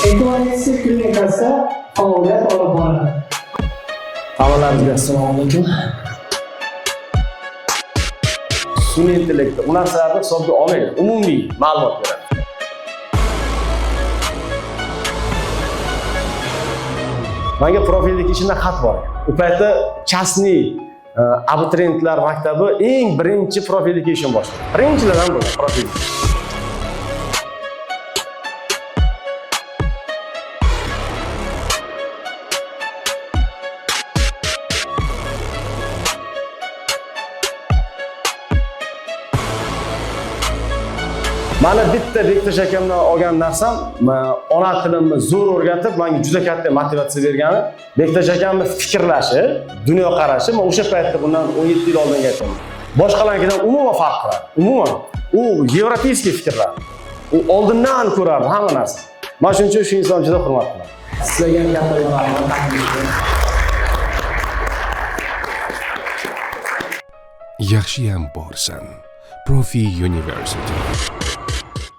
Economics klinikasida faoliyat olib boradi. Hammalaringizga assalomu alaykum. Sun'iy intellekt u narsalarni hisobga olmaydi, umumiy ma'lumot beradi. Manga profildagi ishidan xat bor. U paytda частный abituriyentlar maktabi eng birinchi profildagi ishim boshladi. Birinchilardan bo'lgan profil. Mani bitta Bektosh akamdan olgan narsam, ona tilimni zo'r o'rgatib, menga juda katta motivatsiya bergani, Bektosh akamni fikrlashi, dunyoqarashi, men o'sha paytda bundan 17 yil oldinga aytaman. Boshqalarnikidan umuman farq qiladi. Umuman. U европейский fikrlar. U oldindan ko'rardi hamma narsani. Men shuning uchun shu insonni juda hurmat qilaman. Sizlarga ham katta rahmat. Yaxshiyam borsan. Profi University.